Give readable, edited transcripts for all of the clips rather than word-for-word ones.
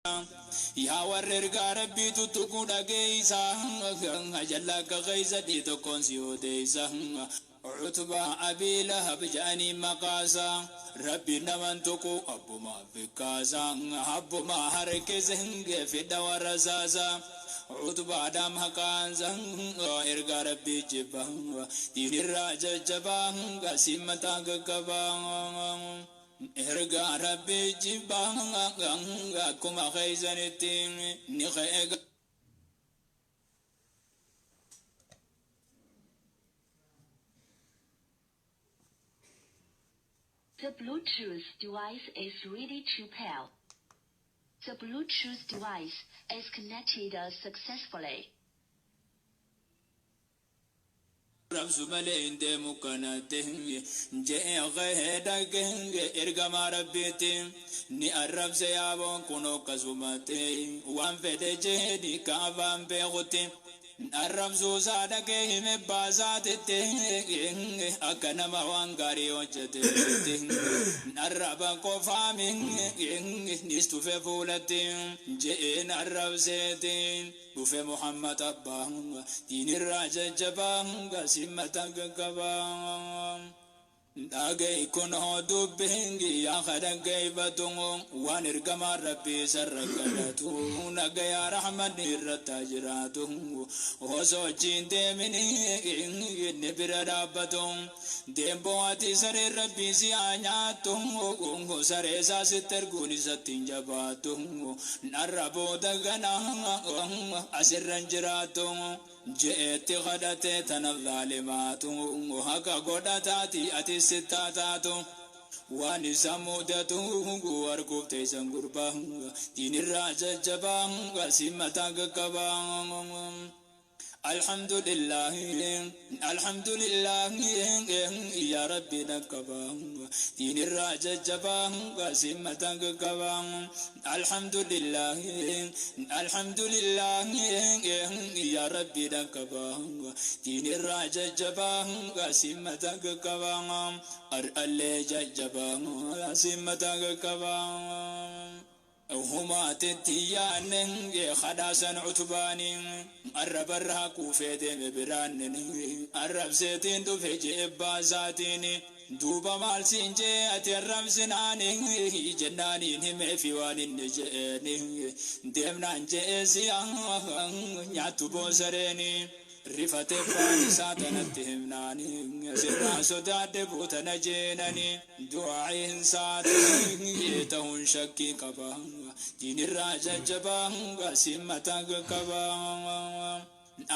Yaa warra ergaa Rabbii tuttuquu dhageeysa, jalla akka keeysadhii tokkoon si odeeysa. Utbaa Abii Lahab ja'aniin maqaasa, Rabbiin naman tuqu abbumaa fikkaasa, abbumaa harkise fidha warra saasa. Utbaadha maqaansa, ergaa Rabbii jibba, diinirraa jajjabaa, siin mataa gaggabaa. Ergaa Rabbii jibba, akkuma keeysanitti ni ka'e. The Bluetooth device is ready to pair. The Bluetooth device is connected successfully. Rabsu malee hin deemu kanatti je'e ka'ee dhaqe ergamaa Rabbiitti ni arrabse yaaboon kun akkasumatti waan fedhe jeeni ka afaan beekutti arrabsuu isaa dhaqee hime baasaatitti akka nama waan gaarii hojjeteetti arraba qofaami nis tufe fuulatti je'een arrabseeti. Dhufe Muhammad abbaa diinirraa jajjabaa simmata gaggabaa. Dhaga'i kunoo dubbiin yaa kadhaggeeffatu waan ergamaan Rabbii sarra kadhatu nagayaa rahmanni irratti haa jiraatu osoo achiin deemini inni bira dhaabbatu deemboo ati sareen Rabbii si haa nyaattu saree isaa sitti erguun isatti hin jabaattu narra booda gana asirra hin jiraattu je'eetti kadhate tana zaalimaatu haqa godhataati ati sittaa taatu waan isa mudatu arguuf teessan gurbaa diinirraa jajjabaa simmataa gaggabaa. Alhamdulillah, Alhamdulillah, yaa Rabbi dhaqqaba diinirraa jajjabaa simmata gaggaba. Alhamdulillah, Alhamdulillah, yaa Rabbi dhaqqaba diinirraa jajjabaa simmata gaggaba. Ar'allee jajjabaa simmata gaggaba. Humaatitti yaanne kadhaasan utbaani arrabarraa kuufee deeme biraanne arrabseetiin dhufe jee baasaatiin duuba maal siin jee ati arrabsinaani jennaaniin himeefi waan inni je'eeni deemnaan je'ee si'a nyaattu boosareeni. Rifate abbaan isaa tanatti himnaani sirraa sodaadhe buutana jeenani du'aa'iin isaatii ta'uun shakkii qaba diinirraa jajjabaa simmataa qaqqaba.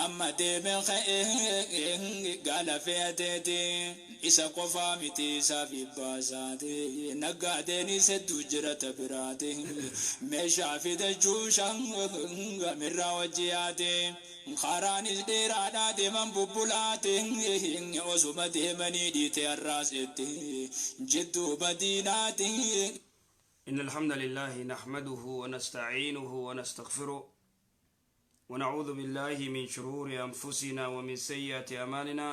Amma deeme ka'ee gaala fe'ateeti isa qofaa miti isaaf baasaati naggaadeenis hedduu jira ta biraati meeshaa fidachuusha mirraa wajji yaate. Karaanis dheeraadhaa deeman bubbulaate osuma deemanii dhiite har'aasetti jidduu badiinaati. إن الحمد لله نحمده ونستعينه ونستغفره، ونعوذ بالله من شرور أنفسنا ومن سيئات أعمالنا.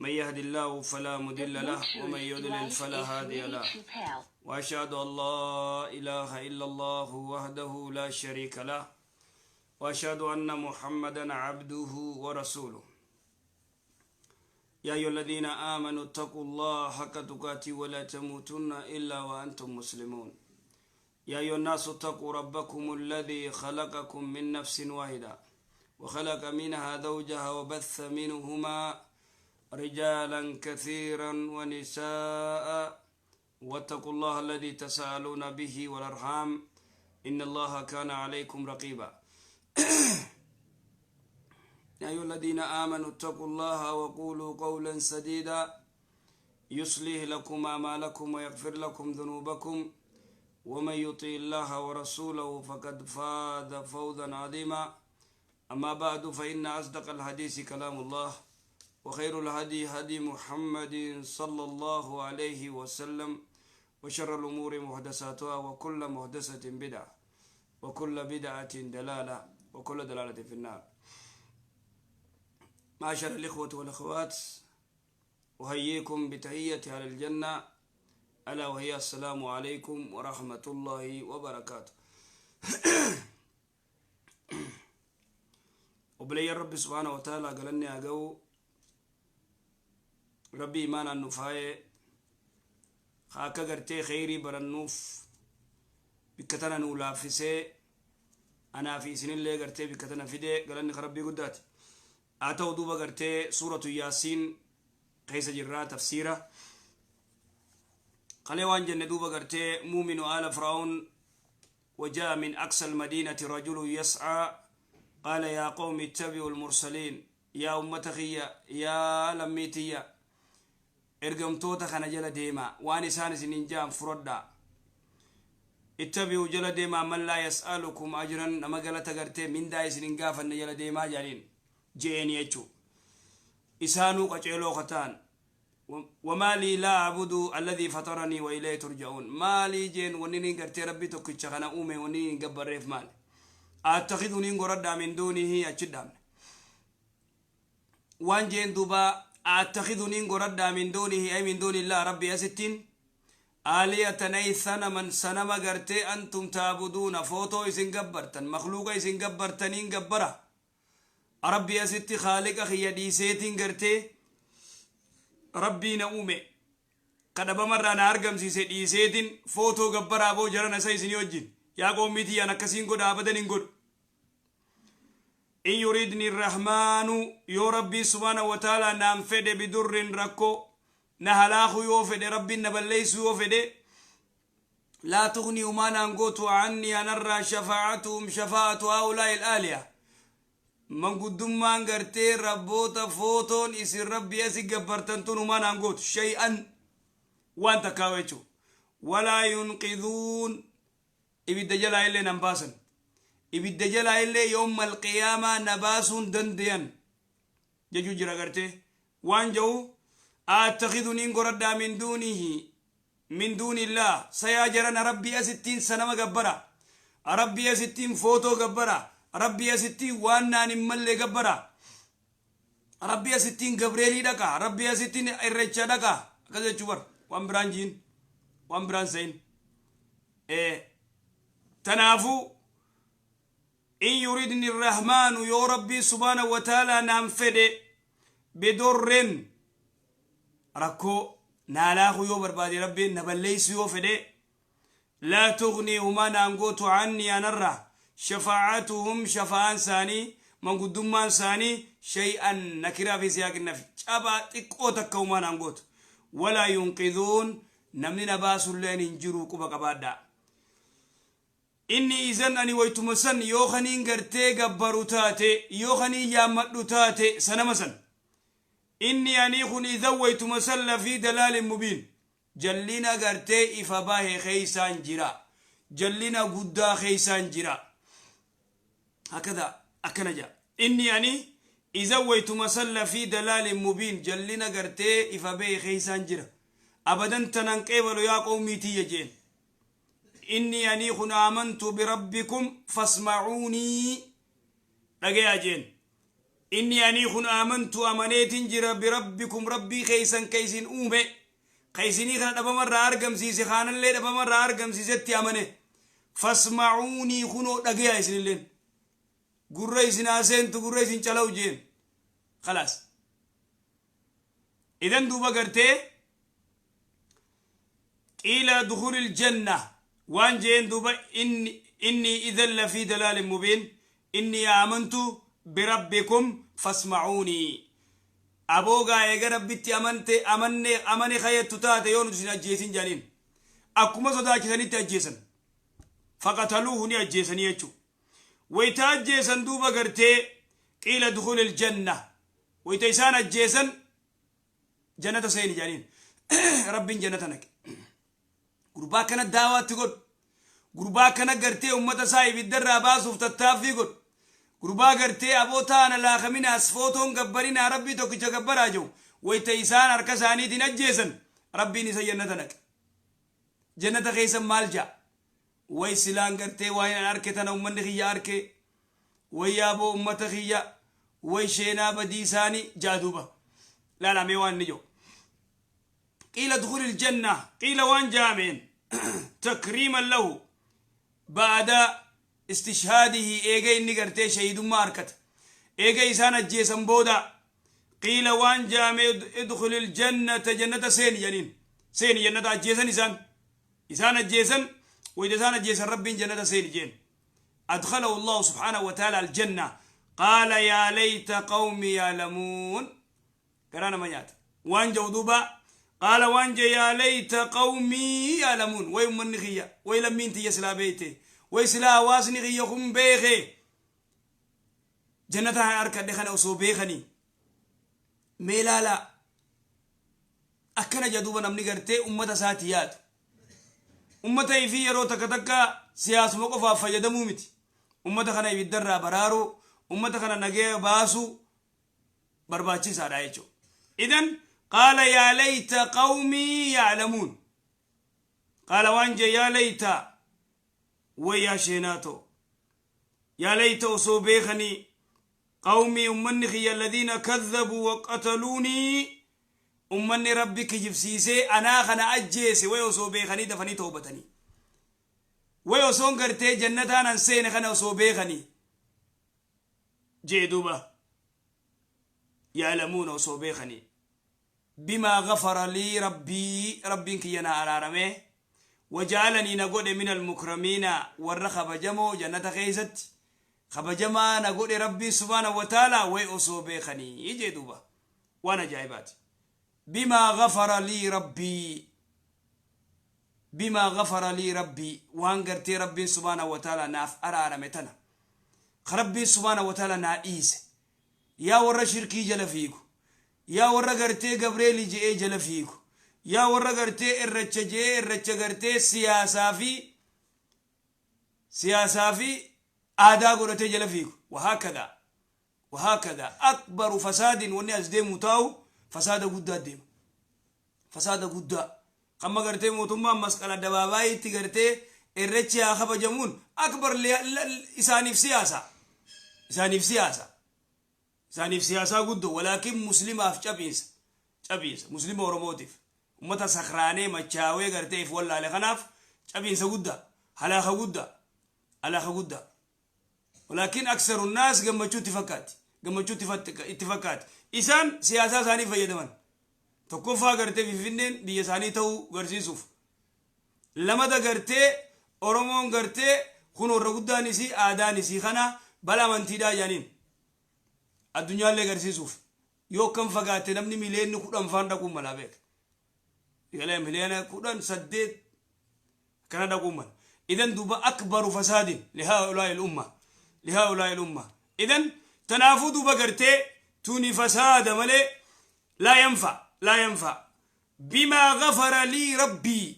من يهد الله فلا The مضل له، ومن Bluetooth يضلل device فلا is هادي ready له. to pair. وأشهد أن لا إله إلا الله وحده لا شريك له، وأشهد أن محمدا عبده ورسوله. يا أيها الذين آمنوا اتقوا الله حق تقاته ولا تموتن إلا وأنتم مسلمون. يا أيها الناس اتقوا ربكم الذي خلقكم من نفس واحدة، وخلق منها زوجها، وبث منهما رجالا كثيرا ونساء، واتقوا الله الذي تساءلون به والأرحام، إن الله كان عليكم رقيبا. يا أيها الذين آمنوا اتقوا الله وقولوا قولا سديدا، يصلح لكم أعمالكم ويغفر لكم ذنوبكم، ومن يطع الله ورسوله فقد فاز فوزا عظيما. أما بعد، فإن أصدق الحديث كلام الله، وخير الهدي هدي محمد صلى الله عليه وسلم، وشر الأمور محدثاتها، وكل محدثة بدعة، وكل بدعة دلالة، وكل دلالة في النار. معاشر الإخوة والأخوات، أحييكم بتحية أهل الجنة، ألا وهي السلام عليكم ورحمة الله وبركاته. Obboleeyyan Rabbi subhaana wa ta'ala, galanni haa ga'u Rabbi imaanaan nu faayee haa akka gartee kheyrii barannuuf bikka tana nuu laaffisee, anaa fi isinillee gartee bikka tana fidee, galanni ka Rabbii guddaati haa ta'u. Duuba gartee Suuratu Yaasiin keessa jirraa. Tafsiira kalee waan jenne duuba gartee muuminu aala Fir'aun: وجاء من أقصى المدينة رجل يسعى قال يا قوم اتبعوا المرسلين. Yaa ummata kiyya, yaa lammii tiyya, ergamtoota kana jala deema, waan isaan isinin jaan furadha. اتبعوا jala deemaa, من لا يسألكم أجرا, nama galata gartee mindaa isinin gaafanne jala deemaa jedhaniin je'een jechuu. Isaanuu qaceeloo kataan. وما لي لا أعبد الذي فطرني وإليه ترجعون. Maalii jeen wanni gartee Rabbi tokkicha kana uume wanni gabbarreef maali? أتخذ niin goradhaa, من دونه achi dhaabne waan jeen duuba. أتخذ niin goradhaa, من دونه أي من دون الله, Rabbi asittiin, آلهة أي صنما, sanama gartee أنتم تعبدون, footoo isin gabbartan, makluuqa isin gabbartaniin gabbara? Rabbi asitti khaaliqa kiyya dhiiseetiin gartee Rabbii na uume kadhabamarraa na argamsiise dhiiseetiin footoo gabbaraa boo jaran isa isinii wajjin? Yaa qoommii tiyyaan akkasiin godha? Abadan hin godhu. إن يردني الرحمن, yoo Rabbii subhaanahu wa ta'aalaa naan fedhe, بضر, rakkoo na halaaku yoo fedhe, Rabbiin na balleeysu yoo fedhe, لا تغن humaa naan gootu, عني anarraa, شفاعتهم شفاعة هؤلاء الآلهة, manguddummaan gartee rabboota footoon isin Rabbii asi gabbartan tun humaa naan gootu, شيئا waan takkaa jechuu. ولا ينقذون, ibidda jalaa illee nan baasan, ibidda jalaa illee يوم القيامة na baasuun dandayan jechuu jira. Gartee waan jedhu: أتخذ niin goradhaa, من دونه من دون الله, sayaa jarana Rabbii asittiin sanama gabbara, Rabbii asittiin footoo gabbara, Rabbii asittiin waan naan hin malle gabbara, Rabbii asittiin Gabreelii dhaqa, Rabbii asittiin Irreecha dhaqa, akkas jechuu bar. Waan biraan jiin, waan biraan sayin. Tanaafuu إن يردني الرحمن, yoo Rabbii subhaanahu wa ta'aalaa naan fedhe, بضر, rakkoo naalaaku yoo barbaade, Rabbiin na balleeysu yoo fedhe, لا تغن humaa naan gootu, عني anarra, شفاعتهم shafaa'aan isaanii, manguddummaan isaanii, شيئا نكرة في سياق النفي, cabaa xiqqoo takka humaa naan gootu. ولا ينقذون, namni na baasulleen hin jiru, quba qabaadhaa. Inni izan ani waytuma san yoo kaniin gartee gabbaru taate, yoo kaniin yaammadhu taate sanama san, إني ani kun إذا waytuma san لفي ضلال مبين, jallina gartee ifa bahe keeysaan jira, jallina guddaa keeysaan jira. هكذا akkana jaa: إني ani إذا waytuma san لفي ضلال مبين, jallina gartee ifa bahe keeysaan jira. Abadan tanan qeebalu, yaa qawmii tiyya jeen. إني ani kun آمنت بربكم فاسمعوني, dhagayaa jeen. إني ani kun آمنت amaneetin jira, بربكم Rabbii keeysan keeysin uume, keeysinii kana dhabamarraa argamsiise, kaanallee dhabamarraa argamsiisetti amane. فاسمعوني kunoo dhagayaa, isinilleen gurra isin haaseentu, gurra isin calaw jeen. خلاص, idan duuba gartee قيل ادخل الجنة, waan jeen duuba: إني إذا لفي ضلال مبين, إني آمنت بربكم فاسمعوني. Aboogaa eega Rabbitti amante, amanne, amane kayyattu taate, yoo nuti isin ajjeesin jaaniin. Akkuma sodaachisanitti ajjeesan. فقتلوه ni ajjeesanii jechuu. Wayta ajjeesan duuba gartee قيل ادخل الجنة, wayta isaan ajjeesan jannata seeni jaaniin. Rabbiin jannata naqe. Gurbaa kana daawaatti godhu, gurbaa kana gartee ummata isaa ibiddarraa baasuuf tattaaffii godhu, gurbaa gartee aboo taana laakaminaas footoon gabbarinaa, Rabbii tokkicha gabbaraa jiru, wayta isaan harka isaaniitiin ajjeesan Rabbiin isa jannata naqe. Jannata keessa maal ja'a? Way silaan gartee waan arke tana ummanni kiyya arke, way yaaboo ummata kiyya, way sheenaa badii isaanii jaa. Duuba laalamee waan inni jiru: قيل ادخل الجنة. قيل waan jaameen تكريما له بعد استشهاده, eega inni gartee shahidummaa harkate. Eega isaan ajjeesan booda qiila waan jaame idkhuli ljannata jannata seeni janiin seeni jannata ajjeesan isaan ajjeesan wayda isaan ajjeesan Rabbiin jannata seeni jeen. أدخله الله سبحانه وتعالى الجنة. قال يا ليت قومي يعلمون. كرانا ما نيات وان جودوبا قال وان يا ليت قومي يعلمون. وي من خيا وي لمين تي سلا بيتي وي سلا واسني خيا خم بيخي جنتها أركا دخل أصو بيخني ميلالا أكنا جدوبا نمني قرتي أمتا ساتيات أمتا في يرو تكتكا سياس موقفا فيدمو متي أمتا خنا يدرى برارو أمتا خنا نجي باسو برباتشي سارايچو. إذن قال يا ليت قومي يعلمون. قال وانجي يا ليت ويا شيناتو يا ليت أصو بيخني قومي أمني الذين كذبوا وقتلوني أمني ربك جفسيسي أنا خنا أجيسي ويوصو بيخني دفني توبتني ويوصون قرتي جنتان أنسيني خنا أصو بيخني جيدوبة يعلمون أصو بيخني بما غفر لي ربي ربك ينا أرارمه وجعلني نقول من المكرمين والرخب جمو جنة خيزت خبجما نقول ربي سبحانه وتعالى ويأسو بيخني يجي دوبا وانا جايبات بما غفر لي ربي بما غفر لي ربي وانقرتي ربي سبحانه وتعالى ناف أرارمتنا ربي سبحانه وتعالى نائس يا ورا شركي جل فيكو يا ورا قرتي قبريلي جي جل فيكو يا ورا قرتي الرتش جي الرتش قرتي سياسة في آدا قرتي جل فيكو. وهكذا وهكذا أكبر فساد والناس دي متاو فساد قد ديم فساد قد كما قرتي موتما مسألة دباباي تقرتي الرتش يا خبا جمون أكبر إساني في سياسة إساني في سياسة إساني في سياسة قد. ولكن مسلمة في شابيس شابيس مسلمة ورموتيف ومتى سخراني متشاوي قرتي في ولا لخناف شابيس قد هلاخ قد هلاخ قد. ولكن أكثر الناس قمتشو اتفاقات قمتشو اتفاقات إسان سياسة ثاني فيدمن تكوفا قرتي في فنين بيا ثاني تو قرسيسوف لما دا قرتي أورمون قرتي خنو الرقداني سي آداني سي خنا بلا من تيدا جانين الدنيا اللي قرسيسوف يو كم فقاتي نمني مليون كودان فان دقوم ملا بيك يلا مليون كودان سديت كان دقوم. إذن دوبا أكبر فساد لهؤلاء الأمة لهؤلاء الأمة. إذن تنافذ بقرتي توني فساد ملي لا ينفع لا ينفع. بما غفر لي ربي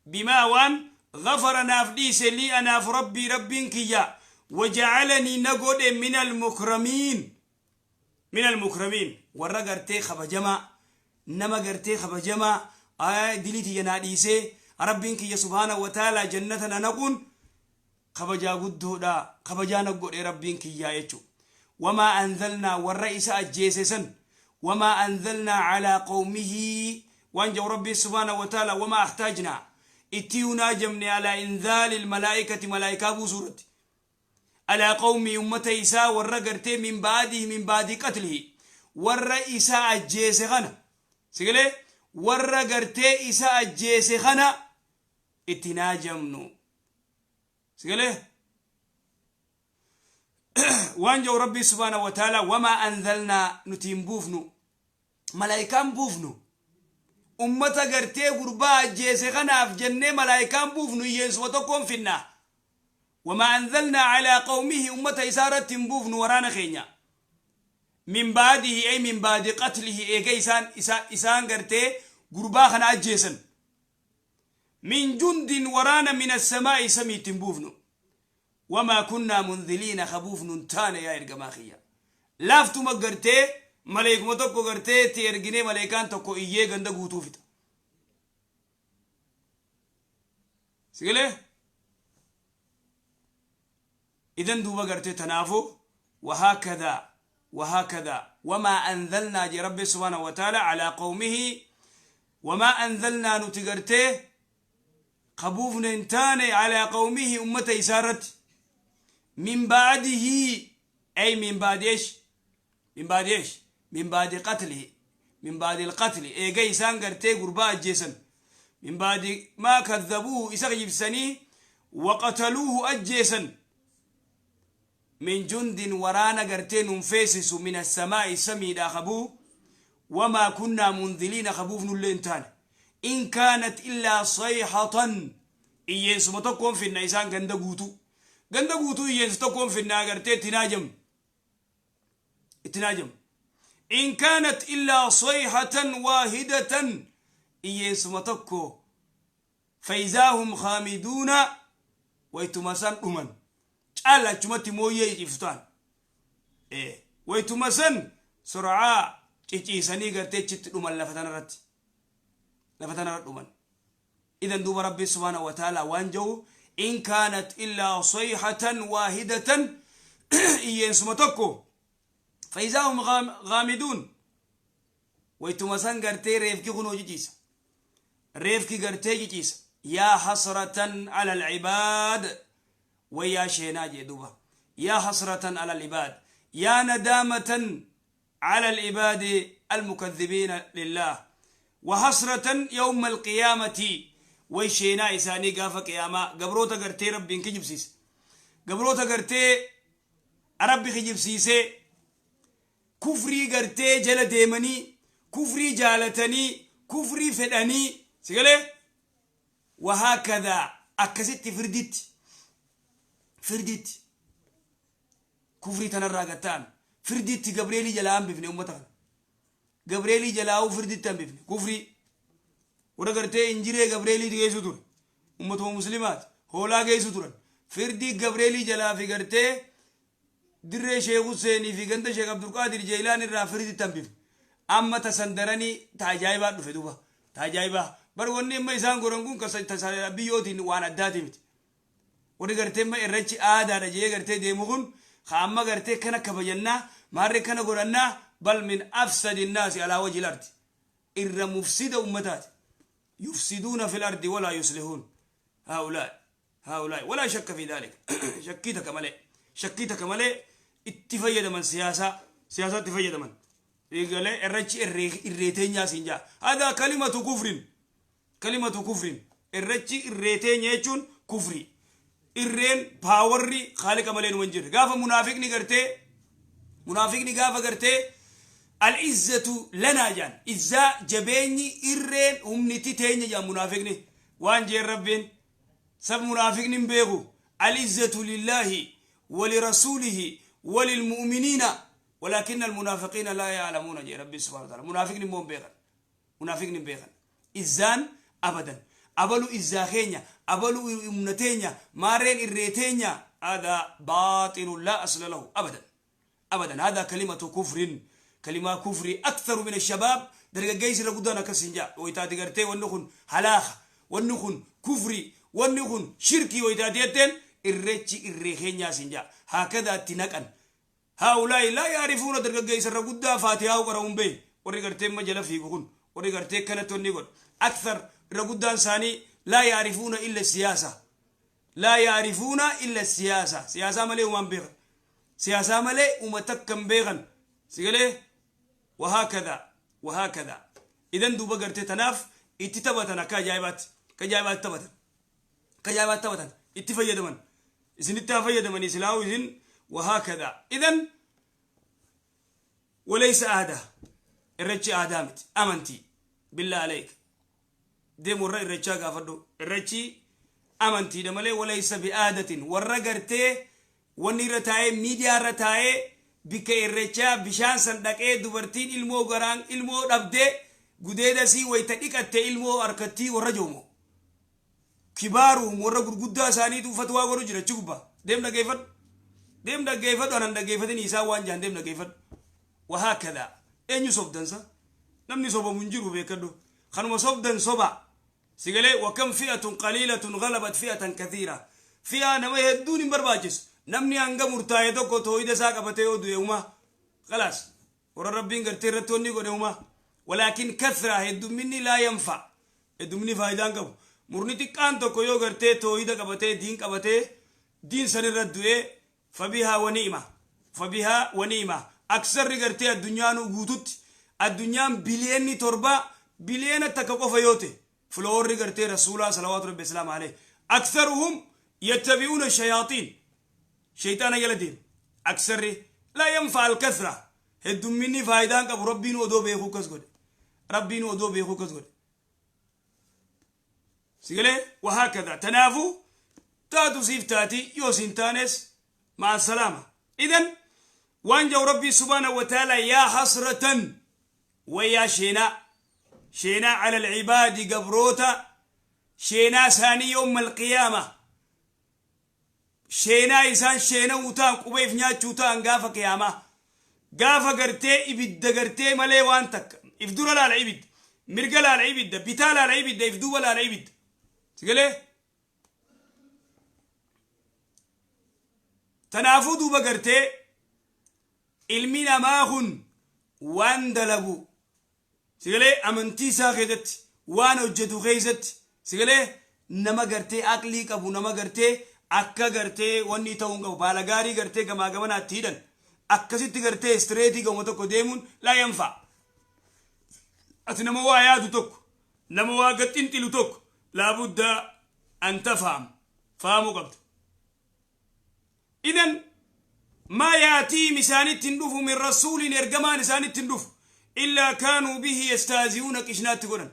بما وان غفر نافديس لي أنا في ربي ربي كيا وجعلني نقود من المكرمين من المكرمين. ورقرتي خبجما نما قرتي خبجما دليتي يناديسي ربي كيا سبحانه وتعالى جنتنا نقول خبجا قدودا خبجا نقول ربي كيا يجو. وما أنزلنا والرئيس أجيسسن وما أنزلنا على قومه وانجو ربي سبحانه وتعالى وما احتاجنا اتيونا جمني على إنزال الملائكة ملائكة بوسورة على قوم أمة إساء والرقرتي من بعده من بعد قتله والرئيس أجيسخنا سيقولي والرقرتي إساء أجيسخنا اتنا جمنو سيقولي وانجو ربي سبحانه وتعالى وما أنزلنا نتيم بوفنو ملائكان بوفنو أمتا قرتي قربا جيسخنا في جنة ملائكان بوفنو ينسوتكم فينا وما أنزلنا على قومه أمتا إسارة بوفنو ورانا خينيا من بعده أي من بعد قتله إيجا إسان قرتي قربا خنا جيسن من جند ورانا من السماء سمي تنبوفنو وما كنا منذلين خبوفنو تانا يا إرقماخية لافتو مقرتي ملايك متوكو قرتي تيرقيني ملايكان توكو إيه غندق وتوفت سيقلي إذن دوبا قرتي تنافو وهكذا وهكذا. وما أنزلنا جي ربي سبحانه وتعالى على قومه وما أنزلنا نتقرتي قبوفنا انتاني على قومه أمة إسارة من بعده أي من بعد إيش Min baadi eesh? Min baadi qatlihi, min baadi alqatli, eega isaan gartee gurbaa ajjeesan. Min baadi maa kadhabuuhu, isa kijibsanii, waqataluuhu, ajjeesan. Min jundin, waraana gartee nun feesisu, min assamaa'i, samiidhaa qabuu. Wamaa kunnaa munziliina, qabuuf nullee hin taane. In kaanat illaa sayhatan, iyyeensuma tokkoon finna isaan ganda guutuu, ganda guutuu iyyeensa tokkoon finna agartee itti naajamu, itti naajamu. In kaanat illaa sayhatan waahidatan, iyyeensuma tokko, faizaa hum khaamiduuna, waytuma san dhuman caala achumatti mooyyee ciftaan, waytuma san sur'aa ciciisanii gartee achitti dhuman, lafa tanarratti, lafa tanarra dhuman. Idan duuba Rabbi subhaanahu wa ta'ala waan jedhu: in kaanat illaa sayhatan waahidatan, iyyeensuma tokko, faizaa hum ghaamiduun, waytuma san gartee reefki kunoo ciciisa, reefki gartee ciciisa. Yaa hasratan ala alcibaad, wayyaa sheenaa jee duuba. Yaa hasratan ala alcibaad, yaa nadaamatan على العباد المكذبين لله، وحسرة يوم القيامة، ويشينا إساني قافة قيامة قبروتا قرتي ربي كجبسيس، قبروتا قرتي ربي كجبسيسي، كفري قرتي جل ديمني، كفري جالتني، كفري فدني سيقالي. وهكذا أكست فردت فردت كفري تنرى قتان firdiitti Gabreelii jalaa hambifne. Ummata kana Gabreelii jalaa'uu firdiitti hambifne. Kufrii warra gartee injiree Gabreelii geessu ture, ummatuma muslimaati hoolaa geessu turan. Firdii Gabreelii jalaa fi gartee dirree Sheekh Huseenii fi ganda Sheekh Abdulqaadir Jeelaan irraa firdiitti hambifne. Amma tasan daranii ta ajaa'ibaa dhufe duuba, ta ajaa'ibaa bar. Wanni amma isaan godhan kun tasa biyyootiin waan addaati miti. Warri gartee amma irrechi aadaadha jee gartee deemu kun, ka amma gartee kana kabajannaa, maarree kana godhannaa, bal min afsadi nnaasi alaa wajhi ardi, irra mufsida ummataati. Yufsiduuna fil ardi walaa yuslihuun haa'ulaa'i, haa'ulaa'i, walaa shakka fi dhaalika. Shakkii takka malee, shakkii takka malee itti fayyadaman, siyaasaa, siyaasaa itti fayyadaman. Eegalee irrechi irreeteenyaa siin jaa. Hadaa kalimatu kufrin, kalimatu kufrin. Irrechi irreeteenya jechuun kufri. Irreen powerri haaliqa malee numa hin jirre. Gaafa munaafiqni gartee, munaafiqni gaafa gartee al-izzatu lanaa jaan, izzaa, jabeenyi, irreen, humniti teenya jaan, munaafiqni waan jeen Rabbiin sab munaafiqni hin beeku. Al-izzatu lillaahi walirasuulihi walilmu'miniina walaakinna almunaafiqiina laa ya'lamuuna jee Rabbiin subhaanahu wa ta'ala. Munaafiqni immoo hin beekan, munaafiqni hin beekan. Izzaan abadan abalu izzaa keenya, abalu humna teenya, maarreen irree teenya, هذا باطل لا أصل له أبدا أبدا. هذا كلمة كفر، كلمة كفر. أكثر من الشباب dargaggeessi irra guddaan akkas hin jaa. Wayitaati gartee wanni kun halaaka, wanni kun kufri, wanni kun shirkii wayitaati jetteen, irreechi irree keenyaas hin jaa. Haakadaatti naqan. Haa'ulaa'i laa yaarifuuna. Dargaggeessa irra guddaa Faatihaa qara'uun beey. Warri gartee amma jala fiigu kun, warri gartee kanatti wanni godhu, akthar irra guddaan isaanii laa yaarifuuna illa siyaasa, laa yaarifuuna illa siyaasa. Siyaasaa malee uumaan beekan, siyaasaa malee uuma takka hin beekan. Sigalee? Wahaakada, wahaakada. Idan duuba gartee tanaaf itti taphatan akka ajaa'ibaatti, akka ajaa'ibaatti taphatan, akka ajaa'ibaatti taphatan, itti fayyadaman. Isinitti haa fayyadamanii silaa'u isin. Wahaakada. Idan walaysa aadaa, irrechi aadaa miti, amantii. Billaa aleek, deemu warra irrechaa gaafadhu. Irrechi amantiidha malee walaysa bi'aadatin. Warra gartee wanni irra taa'ee, miidiyaa irra taa'ee, bikka irrechaa bishaan san dhaqee, dubartiin ilmoo garaan ilmoo dhabdee gudeeda sii wayta dhiqatte ilmoo harkattii, warra joomo kibaaruhum, warra gurguddaa isaaniitu fatwaa godhu jira achi gubbaa. Deem dhaggeeffadhu, deem dhaggeeffadhu. Anan dhaggeeffatin, isaan waan jahan deem dhaggeeffadhu. Wahaakada. Eenyu sobdansa? Namni sobamu hin jiru, beekadhu. Kanuma sobdan soba sigalee. Wakam fi'atun qaliilatun galabat fi'atan kathiira. Fi'aa nama hedduun hin barbaachisu. Namni hanga murtaa'e tokko toohida isaa qabatee yoo du'e uma khalaas. Warra Rabbiin gartee irratti wanni godhe uma. Walaakin kathraa, heddumminni, laa yanfa, heddumminni faayidaan qabu. Murni xiqqaan tokko yoo gartee toohida qabatee, diin qabatee, diin san irra du'e, fabihaa wa ni'ma, fabihaa wa ni'ma. Aksarri gartee addunyaanuu guututti, addunyaan biliyoonni 7, biliyoona 1 qofa yoo ta'e followerri gartee Rasuulaa salawaatu rabbi islaam alayhi. Aksaruhum yattabi'uuna shayaaxiin, shayxaana jala deema aksarri. Laa yanfa'a alkathra, heddumminni faayidaan qabu. Rabbiin odoo beekuu kas godhe, Rabbiin odoo beekuu kas godhe. Sigalee wahaakada. Tanaafuu taatu siif taati, yoo siin taanes ma'a salaama. Idan waan jau Rabbii subhaanahu wa ta'ala: yaa hasratan, wayaa sheenaa, sheenaa ala alcibaadi, gabroota sheenaa isaanii, yawma alqiyaama sheenaa isaan sheena'uu ta'an, qubeef nyaachuu ta'an gaafa qiyaamaa, gaafa gartee ibidda gartee malee waan takka. If dura laala ibidda, mirga laala ibidda, bitaa laala ibidda, if duuba laala ibidda. Sigalee? Tanaafuu duuba gartee ilmi namaa kun waan dalagu, sigalee, amantii isaa keessatti waan hojjetu keessatti, sigalee, nama gartee aqlii qabu, nama gartee akka gartee wanni ta'uu hin qabu, baala gaarii gartee gamaa gamanaatti hidhan akkasitti gartee straight gama tokko deemuun laa yanfaa. Ati nama waa yaadu tokko, nama waa gaxxinxilu tokko, laabudda an tafaham, fahamuu qabda. Idan maa yaatiihim, isaanitti hin dhufu, min rasuulin, ergamaan isaanitti hin dhufu, illaa kaanuu bihi yastaazi'uuna, qishnaatti godhan,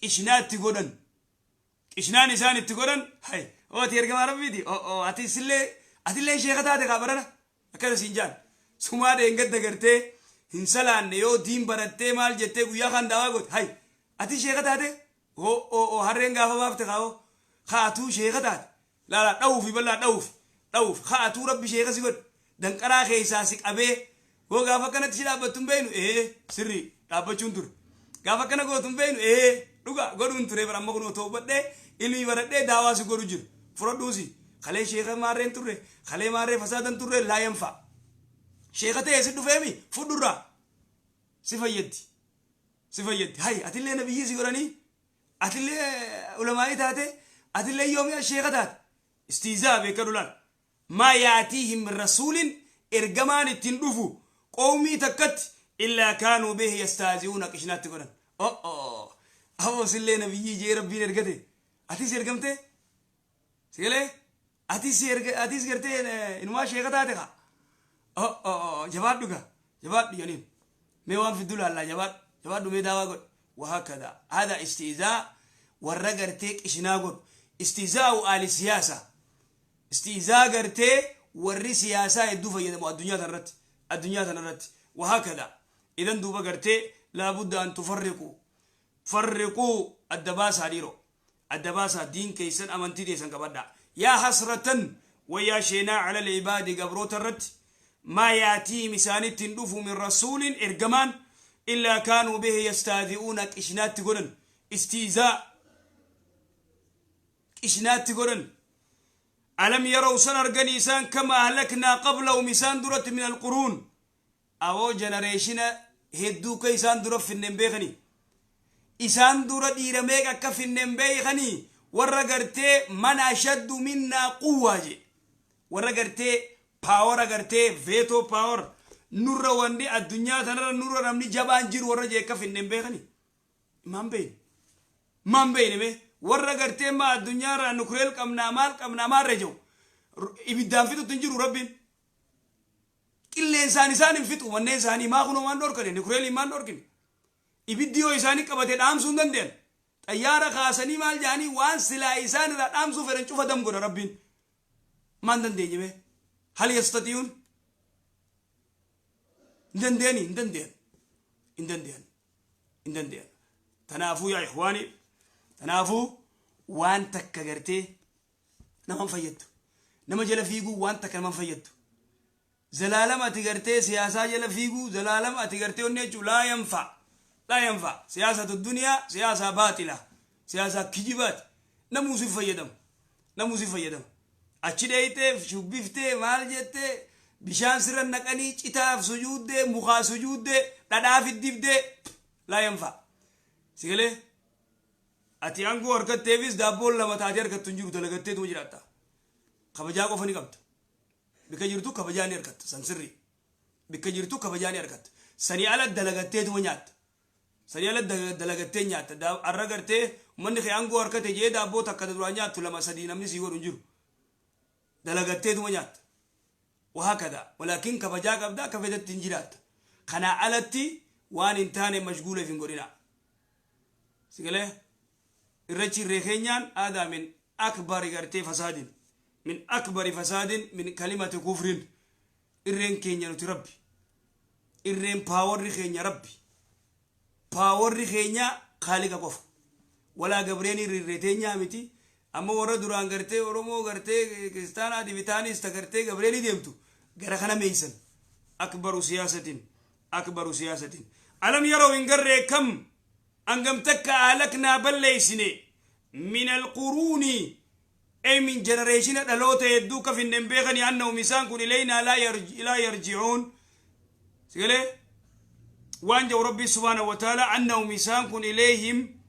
qishnaatti godhan. Qishnaan isaan itti godhan: hay, ati ergamaa Rabbiiti, o ati sillee, atillee sheeka taate kaa barana, akkana siin jaan. Sumaa dheengadda gartee hin salaanne, yoo diin barattee maal jettee guyyaa kaan daawaa goote, hay, ati sheeka taate, o o o harreen gaafa baafte kaa'oo kaatuu sheeka taate. Laala, dha'uufi bal'aa, dha'uufi dha'uuf kaatuu Rabbi sheeka si godhe, danqaraa keessaa si qabee. Hoo gaafa akkanatti si dhaabbattu hin beeynu, ee sirrii dhaabbachuun ture. Gaafa akkana gootu hin beeynu, ee dhuga godhuun ture. Bara amma kun otoo hubadhee, ilmi baradhee daawaa si godhu jiru fudhadhuusi. Kalee sheeka maarreen turre, kalee maarree fasaadan turre. Laa yanfaa, sheeka ta'e si dhufeemi fudhurraa si fayyaddi, si fayyaddi. Hay, atillee nabiyyii si godhanii, atillee ulamaa'ii taate, atillee yoomii sheeka taate. Istiizaa beekadhu. Laal, maa yaatiihim min rasuulin, ergamaan ittiin dhufu qawmii takkatti, illaa kaanuu bihi yastaazi'uuna, qishnaatti godhan. Oh, aboo, sillee nabiyyii jee Rabbiin ergate, atis ergamte. Sigalee? Atis erga, atis gartee inumaa sheeka taate ka. Oh, jabaadhu ka, jabaadhu janiin. Mee waan fiddu laallaa, jabaadhu, jabaadhu, mee daawaa godhe. Wahakada hada istizaa warra gartee qishinaa godhu, istizaa'u aali siyaasa, istizaa gartee warri siyaasaa hedduu fayyadamu addunyaa tanarratti, addunyaa tanarratti. Wahakada. Idan duuba gartee laabudda an tufarriqu, farriquu, adda baasaa dhiiroo, adda baasaa. Diin keessan, amantii teessan qabadha. Yaa hasratan, wayaa sheenaa, ala alcibaadi, gabroota irratti, maa yaatiihim, isaanitti hin dhufu, min rasuulin, ergamaan, illaa kaanuu bihi yastaazi'uuna, qishnaatti godhan, istiizaa qishnaatti godhan. Alam yaraw, san arganii isaan, kama ahlaknaa qablahum, isaan duratti, min alquruun, awoo generation hedduu ka isaan dura finnen beekanii? Isaan dura dhiira meeqa akka finnen beekanii? Warra gartee man ashaddu minnaa quwwaa je, warra gartee power, gartee veto power, nurra wanni addunyaa tanarra nurra namni jabaan jiru, warra jee akka finnen beekanii? Maan beeyne, maan beeyne? Mee warra gartee maa addunyaarraa nuclear qabnaa, maal qabnaa, maarra jiru, ibiddaan fixutti hin jiru. Rabbiin qilleensaan isaan hin fixu. Manneen isaanii maa kunoo maan dhorkane? Nucleariin maan dhorkine? Ibiddi yoo isaanii qabate dhaamsuu hin danda'an. Xayyaara kaasanii maal jedhanii, waan silaa isaan irraa dhaamsuu fedhan cufa dam godha Rabbiin. Maan dandeenye mee? Hal yastatiyuun? Hin dandeenyi, hin danda'an, hin danda'an, hin danda'an. Tanaafuu yaa ikhwaani, tanaafuu waan takka gartee naman fayyaddu, nama jala fiiguu waan takka naman fayyaddu. Zalaalam ati gartee siyaasaa jala fiiguu, zalaalam ati gartee onni jechuu laa yanfa, laa yanfa. Siyaasatu duniyaa siyaasaa baatila, siyaasaa kijibaati. Namuu si fayyadamu, namuu si fayyadamu. Achi dheeytee shubbiftee, maal jettee, bishaan sirra naqanii, citaaf sujuuddee, mukaa sujuuddee, dhadhaa fiddibdee, laa yanfa. Sigalee? Ati aangoo harkatteefis daabboon lama taatee harkattu hin jiru. Dalagatteetuma jiraatta. Kabajaa qofa ni qabda. Bika jirtu kabajaa ni harkatta. San sirrii. Bikka jirtu kabajaa ni argatta. Sanii ala dalagatteetuma nyaatta. Sanii ala dalagattee nyaatta. Arra gartee uummanni kee aangoo harkate jee daabboo takka duraan nyaattu lama sadii namni sii godhu hin jiru. Dalagatteetuma nyaatta. وهكذا، ولكن kabajaa qabda, akka fedhetti hin jiraatta. Kanaa alatti waan hin taane mashguula hin godhina. Sigalee irrachi irree keenyaan aadaa من أكبر gartee فساد، من أكبر فساد، من كلمة كفر. Irreen keenya nuti rabbi, irreen powerri keenya rabbi, powerri keenya kaaliqa qofa. Walaa gabreen irree teenyaa miti. Amma warra duraan gartee Oromoo gartee kiristaanaa dibitaanis ta gartee gabreenii deemtu gara kana meeysan. أكبر سياسة، أكبر سياسة. ألم يروا hin garree كم hangam takka أهلكنا balleeysine من القرون، أي من generation dhaloota hedduu ka finnen beekani أنهم isaan kun إلينا لا يرجعون. Sigalee waan jau rabbi سبحانه وتعالى أنهم isaan kun إليهم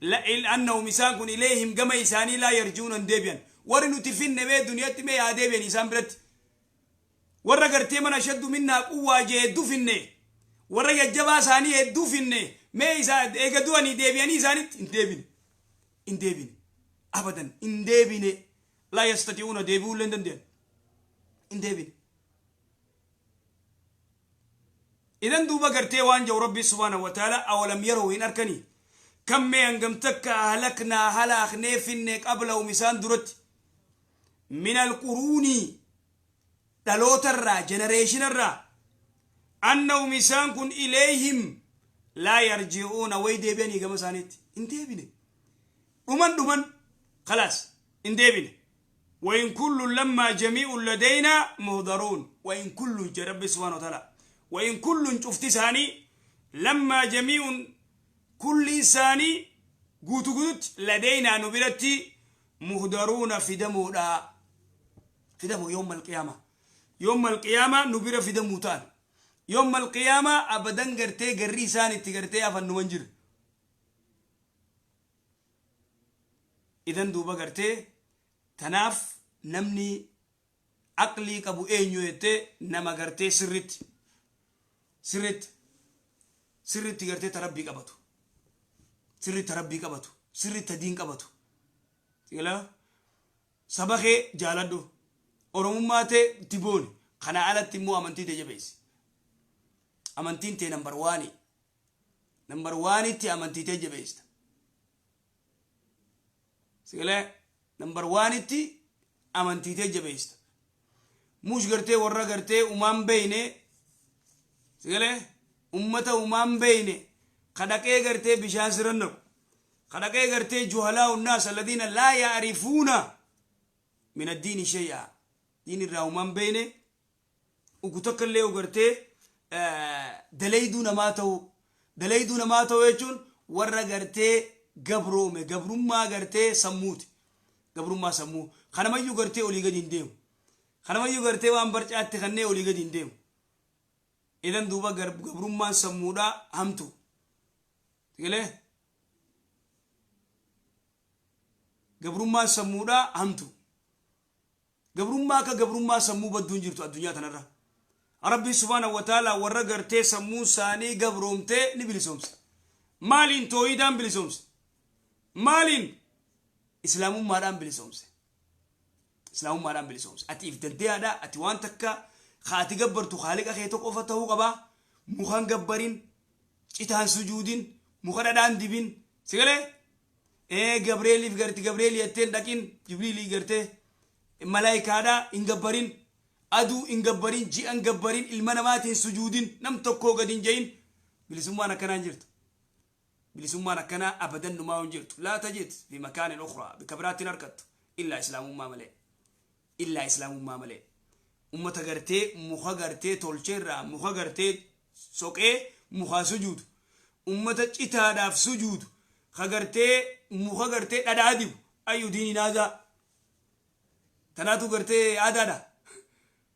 لا أنهم isaan kun إليهم gama isaanii لا يرجعون hin deebi'an. Warri nuti finne mee duniyaatti mee haa deebi'an isaan biratti. Warra gartee من أشد منا قوة jee hedduu finne, warra jajjabaa isaanii hedduu finne, mee isaa eega du'anii deebi'anii isaanitti? Hin deebine, hin deebine, abadan hin deebine. لا يستطيعون deebi'uu illee hin danda'an, hin deebine. Idan duuba gartee waan jau rabbi سبحانه وتعالى أولم يروا hin arkanii كم mee hangam takka أهلكنا halaaknee finne قبلهم isaan duratti من القرون dhalootarraa, generationarraa, أنهم isaan kun إليهم لا يرجعون way deebi'anii gama isaaniitti hin deebine. Dhuman, dhuman, خلاص hin deebine. وإن كل لما جميع لدينا محضرون. وإن كل جه rabbi سبحانه وتعالى وإن كل cufti isaanii لما جميع كل isaanii guutu guututti لدينا nu biratti محضرون fidamuudha, fidamu. يوم القيامة، يوم القيامة nu bira fidamuu ta'an. يوم القيامة abadan gartee garri isaan itti gartee afan numan jiru. Idan duuba gartee tanaaf namni aqlii qabu eenyu jettee, nama gartee sirritti sirritti sirritti gartee tarabbii qabatu, sirritti tarabbii qabatu, sirritti diin qabatu. Sigala saba kee jaaladhu, oromummaa tee itti booni. Kana alatti immoo amantii tee jabeessi. Amantiin tee number one, number oneitti amantii tee jabeessita. Sigalee number oneitti amantii tee jabeessita. Mush gartee warra gartee umaan beeyne, sigalee ummata umaan beeyne kadhaqee gartee bishaan siran naqu, kadhaqee gartee جهلاء الناس الذين لا يعرفون من الدين شيئا, diin irraa umaan beeyne ugu takka illee gartee dalayduu namaa ta'u. Dalayduu namaa ta'u jechuun warra gartee gabroome, gabrummaa gartee sammuuti, gabrummaa sammuu. Kanamayyuu gartee olii gadi hin deemu, kanamayyuu gartee waan barcaatti kannee olii gadi hin deemu. Idan duuba gabrummaan sammuudhaa hamtu. Galee gabrummaan sammuudhaa hamtu. Gabrummaa akka gabrummaa sammuu badduu hin jirtu addunyaa tanarra. Rabbi سبحانه وتعالى warra gartee sammuu isaanii gabroomtee ni bilisoomse. Maaliin? Tooyidaan bilisoomse. Maaliin? Islaamummaadhaan bilisoomse, islaamummaadhaan bilisoomse. Ati if dandeeyaadha. Ati waan takka kaati gabbartu haaliqa kee tokko qofa ta'uu qabaa. Mukan gabbarin, citaan sujuudin, muka dhadhaan dibin. Sigalee ee gabreeliif garti gabreelii jetteen dhaqin, jibriilii gartee malaayikaadhaa hin gabbarin, aduu hin gabbarin, ji'a hin gabbarin, ilma namaatiin sujuudin, nam tokkoo gadi hin jehin. Bilisummaan akkanaa hin jirtu. Bilisummaan akkanaa abadan numaa hin jirtu. لا تجد في مكان أخرى, bikka biraatti hin argattu illaa islaamummaa malee, illaa islaamummaa malee. Ummata gartee muka gartee tolcheerraa muka gartee soqee mukaa sujuudu, ummata citaadhaaf sujuudu, ka gartee muka gartee dhadhaa dibu, أي دين هذا? Tanaatu gartee aadaadha,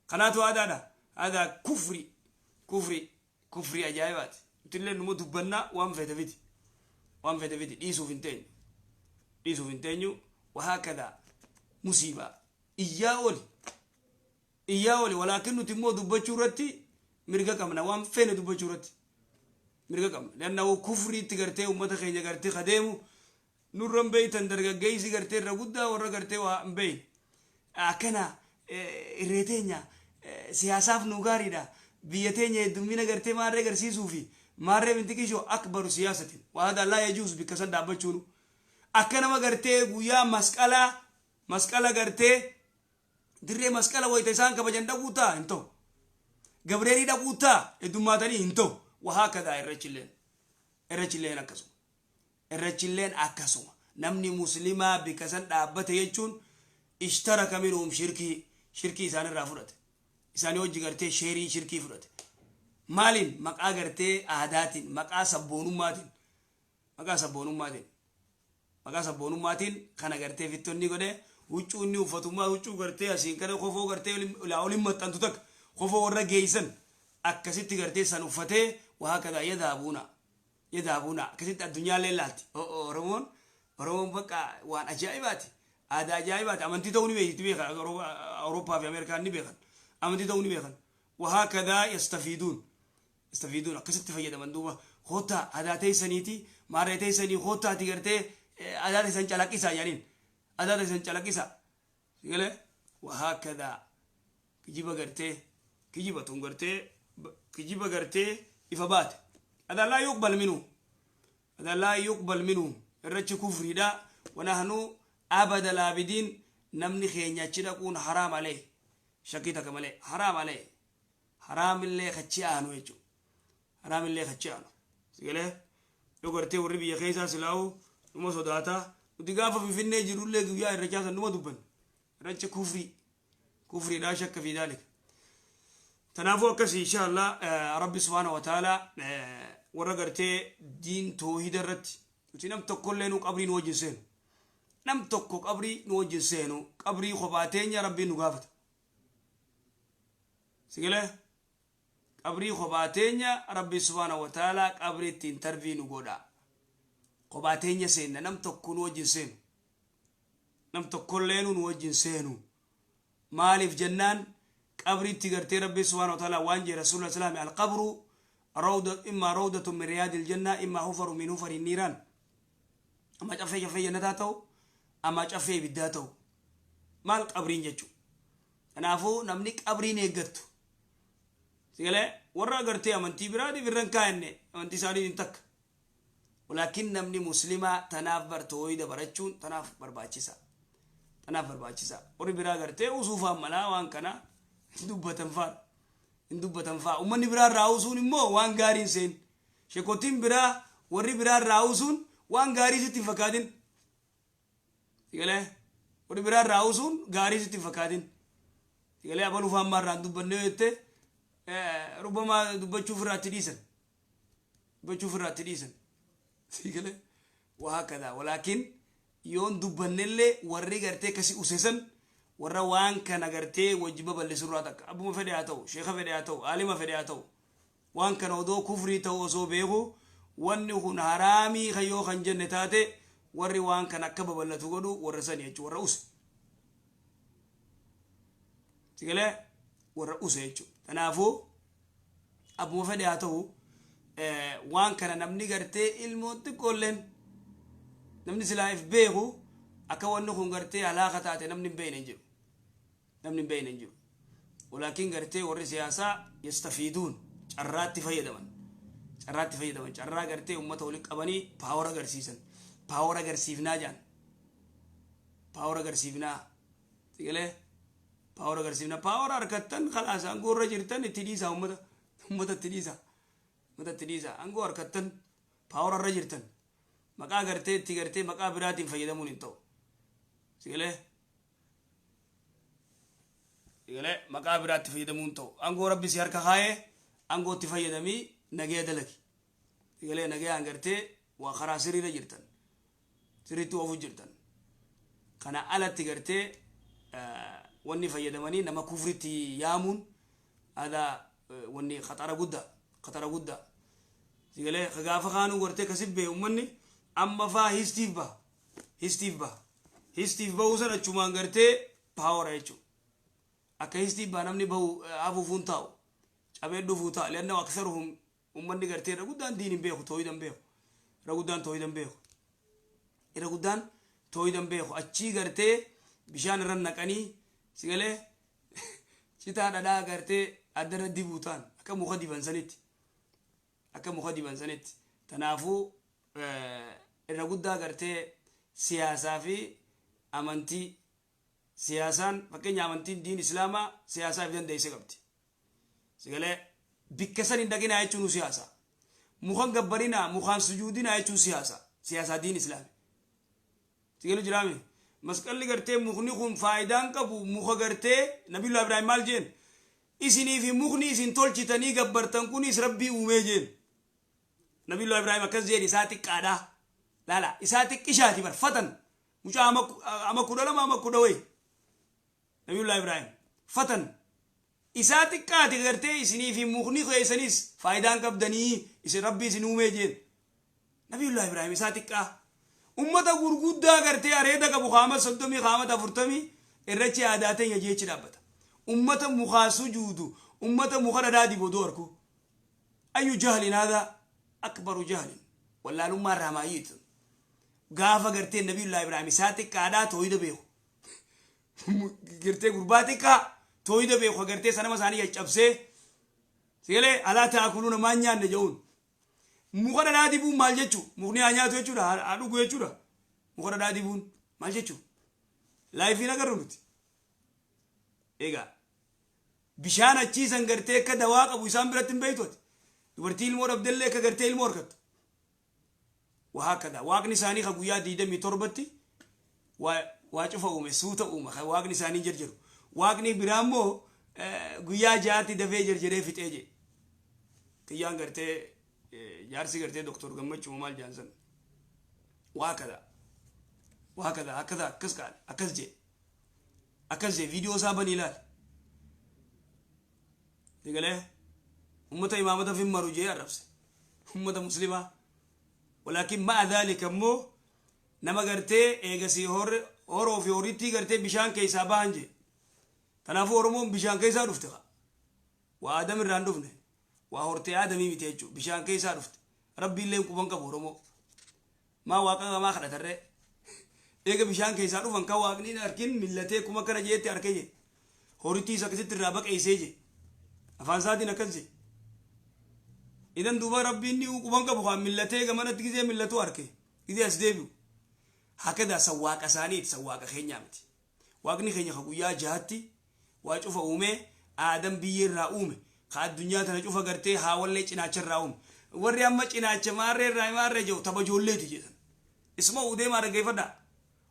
kanaatu aadaadha. هذا كفري كفري كفري ajaa'ibaati. Nutillee numa dubbannaa, waan fete fiti, waan fete fiti, dhiisuuf hin teenyu, dhiisuuf hin teenyu. وهكذا musiibaa iyyaa oli, iyyaa oli. Walaakin nuti immoo dubbachuu irratti Mirga qabna waan feene dubbachuu irratti mirga qabna. Lannahu kufriitti gartee ummata keenya gartee kadeemu nurra hin beeytan. Dargaggeessi gartee irra guddaa warra gartee waa hin beeyne akkana irree teenya siyaasaaf nu gaariidha, biyya teenya heddummina gartee maarree agarsiisuu fi maarree bintiqishoo akbaru siyaasatiin waa hada laa yajuus. Bikka san dhaabbachuunu akka nama gartee guyyaa masqalaa, masqala gartee dirree masqala wayita isaan kabajan dhaquu ta'a hin ta'u, gabreelii dhaquu ta'a heddummaatanii hin ta'u. Wahaa kadaa irrachilleen akkasuma, irrachilleen akkasuma. Namni muslimaa bikka san dhaabbate jechuun ishtaraka minhum shirkii, shirkii isaanirraa fudhate, isaanii hojii gartee sheerii shirkii fudhate. Maaliin? Maqaa gartee aadaatiin, maqaa sabboonummaatiin, maqaa sabboonummaatiin, maqaa sabboonummaatiin kana gartee fittonni godhe. Huccuu inni uffatummaa huccuu gartee asiin kana kofoo gartee ilaa olin maxxantu takka, kofoo warra geeysan akkasitti gartee san uffatee waa kadaa yadaabuuna yadaabuuna. Akkasitti addunyaallee laalti. Oromoon bakka waan ajaa'ibaati, aadaa ajaa'ibaati. Amantii ta'uu ni beekti, beekan. Awurooppaa fi Ameerikaan ni beekan, amantii ta'uu ni beekan. Wahaa kadaa yastafiiduun, yastafiiduun akkasitti fayyadaman. Duuba koottaa aadaa teessaniiti, maarree teessanii koottaati gartee aadaa teessan calaqqisaa jedhaniin, aadaa teessan calaqqisaa galee. Wahaa kadaa kijiba gartee kijiba tun gartee kijiba gartee ifa baate. Adaa laa yuqbal minhu, adaa laa yuqbal minhu. Irrachi kufriidha. Wanahnu abada laabidiin namni keenya achi dhaquun haraam alee, shakkii takka malee haraam alee, haraamillee kachi aanu jechuudha, haraamillee kachi aanu sigalee. Yoo gartee warri biyya keessaa silaa'u numa sodaata. Nuti gaafa Finfinnee jirrullee guyyaa irrachaa san numa dubbanne. Irrachi kufrii, kufriidhaa, shakka fi daalika. Tanaafuu akkasii, insha Allah. Rabbi subhaana wa ta'ala warra gartee diin toohida irratti nuti nam tokkollee nu qabrii nu wajjin seenu, nam tokko qabrii nu wajjin seenu. Qabrii kophaa teenya Rabbiin nu gaafata sigalee. Qabrii kophaa teenya Rabbi subhaana wa ta'ala qabriitti interview nu godha. Kophaa teenya seenna, nam tokko nu wajjin seenu, nam tokkollee nu wajjin seenu. Maaliif jennaan, qabriitti gartee Rabbi subhaana wa ta'ala waan jee Rasuulullah islaami: alqabru rawda, imma rawdatu min riyaadil janna, imma hufaru min hufari niiraan. Amma caffee, caffee jannataa ta'u, amma caffee ibiddaa ta'u maal qabriin jechu. Kanaafuu namni qabriin eeggattu sigalee warra agartee amantii biraatiif irra hin kaa'enne, amantii isaaniitiin takka. Walaakin namni muslimaa tanaaf bar toohida barachuun tanaaf barbaachisa, tanaaf barbaachisa. Warri biraa gartee usuufaan malaa waan kana hin dubbatan faa, hin dubbatan faa. Ummanni biraa irraa usuun immoo waan gaarii hin seen. Shekotiin biraa, warri biraa irraa usuun waan gaarii sitti hin fakkaatin. Sigalee warri biraa irraa usuun gaarii sitti hin fakkaatin. Sigalee abaluu faan maarraa hin dubbanne yoo jette, rubbamaa dubbachuuf irraa itti dhiisan, dubbachuuf irraa itti dhiisan. Sigalee waa akkadaa. Walaakin yoon dubbannellee warri gartee akkasi usesan warra waan kana gartee wajji babal'isu irraa takka. Abbuma fedhe haa ta'u, sheeka fedhe haa ta'u, aalima fedhe haa ta'u, waan kana odoo kufrii ta'u osoo beeku wanni kun haraamii kan yoo kan jenne taate, warri waan kana akka babal'atu godhu warra sani jechuudha, warra use. Sigalee warra use jechuudha. Kanaafuu abbuma fedhe haa ta'u, waan kana namni gartee ilmoon xiqqoolleen namni silaa if beeku akka wanni kun gartee halaaka taate namni hin beekne hin jiru, namni hin beekne hin jiru. Walaakin gartee warri siyaasaa yastafiiduun, carraatti fayyadaman, carraatti fayyadaman, carraa gartee ummata walitti qabanii power agarsiisan, power agarsiifnaa jaan, power agarsiifnaa. Sigalee power agarsiifna. Power harkattan khalaas aangoo irra jirtan itti dhiisaa ummata, ummata itti dhiisaa, ummata itti dhiisaa. Aangoo harkattan, power irra jirtan, maqaa gartee itti gartee maqaa biraatiin fayyadamuun hin ta'u. Sigalee, sigalee maqaa biraatti fayyadamuun ta'u. Aangoo Rabbi si harka kaayee aangoo itti fayyadamii nagaya dalagi. Sigalee nagayaan gartee waa karaa sirriirra jirtan, sirriitti oofu jirtan. Kana alatti gartee wanni fayyadamanii nama kufritti yaamuun aadaa wanni khaxara guddaa, khaxara guddaa. Sigalee gaafa kaanuu gartee kasib bee ummanni amma faa histiif baha, histiif baha. Histiif bahuu san achumaan gartee power jechuudha. Akka histiif baha namni bahu hafuufuun taa'u. Cabee dhufuu ta'a. Li'annahu aktharuhum, ummanni gartee irra guddaan diin hin beeku, toohida hin beeku. Irra guddaan toohida hin beeku. Irra guddaan toohida hin beeku. Achii gartee bishaan irra naqanii, sigalee citaa dhadhaa gartee adda irra dibuu ta'an, akka muka diban sanitti. Akka muka diban sanitti. Tanaafuu irra guddaa gartee siyaasaa fi amantii, siyaasaan, fakkeenya amantiin diin islaamaa siyaasaa if dandeesse qabdi. Sigalee bikka san hin dhaqinaa jechuun siyaasa. Mukan gabbarinaa, mukaan sujuudinaa jechuun siyaasa. Siyaasaa diin islaami. Sigalu jiraame. Masqalli gartee mukni kun faayidaan qabu, muka gartee Nabiyullah Ibrahim maal jeen? Isinii fi mukni isin tolchitanii gabbartan kunis Rabbii uumee jeen. Nabiyullah Ibrahim akkas jeen, isaa xiqqaadha. Laala, isaa xiqqishaati bar fatan. Mucaa ama 12, ama 10 wayi. Nabiyullah Ibrahim fatan. Isaa xiqqaati gartee isinii fi mukni keessanis faayidaan qabdanii, isin Rabbii isin uumee jeen. Nabiyullah Ibrahim isaa xiqqaa. Ummata gurguddaa gartee areeda qabu, kaama 30, kaamata 40 irrachi aadaa teenya jeechi dhaabbata. Ummata mukaa sujuudu, ummata muka dhadhaa dibu odoo arku. Ayyu jahlin haadha, akbaru jahlin. Wallaalummaa irraa maayyiitu. Gaafa gartee Nabiyullah Ibrahim isaa xiqqaadhaa toohida beeku. Gartee gurbaa xiqqaa toohida beeku gartee sanama isaanii caccabsee, sigalee alaa taakuluuna maan nyaanne jedhuun. Muka dhadhaa dibuun maal jechuu? Mukni haa nyaatu jechuudha, haa dhugu jechuudha. Muka dhadhaa dibuun maal jechuu? Laayifiin agarru nuti. Egaa bishaan achiisan gartee akka dawaa qabu isaan biratti hin beektu ati. Dubartii ilmoo dhabdellee akka gartee ilmoo harkattu. Wahaakada waaqni isaanii ka guyyaa 27tti waa cufa uume, suuta uuma ka waaqni isaanii jarjaru. Waaqni biraa immoo guyyaa 6tti dafee jarjaree fixee jee. Kiyyaan gartee jaarsi gartee Doktor Gammachuu maal jaansan. Wahaakada. Wahaakada akkasa akkas qaale akkas jee. Akkas jee, viidiyoo isaa banii ilaali. Digalee ummata imaamata fin maru jee arrabse. Ummata muslimaa. Walaakin ma'a dhaalika immoo nama gartee eegasii horoo fi horittii gartee bishaan keessaa bahan jee. Kanaafuu Oromoon bishaan keessaa dhufte kaa. Waa Aadam irraa hin dhufne. Waa hortee Aadamii miti jechuudha. Bishaan keessaa dhufte. Rabbi illee quban qabu Oromoo. Maa waaqa gamaa kadhatarree. Eega bishaan keessaa dhufan kan waaqni hin arkin millatee kuma akkana jeetti arke jee. Horittiis akkasitti irraa baqeessee jee. Afaan isaatiin akkas jee. Idan duuba Rabbiin ni quban qabu kan millatee gamanatti gizee millatu arke. Gizee as deebi'u. Hakadaa san waaqa isaaniiti, san waaqa keenyaa miti. Waaqni keenya ka guyyaa 6tti waa cufa uumee, Aadam biyyee irraa uume. Ka addunyaa tana cufa gartee haawallee cinaacha irraa uume. Warri amma cinaacha maarree irraa maarree jiru tapha ijoolleeti jedhan. Isuma deemaa dhaggeeffadhaa.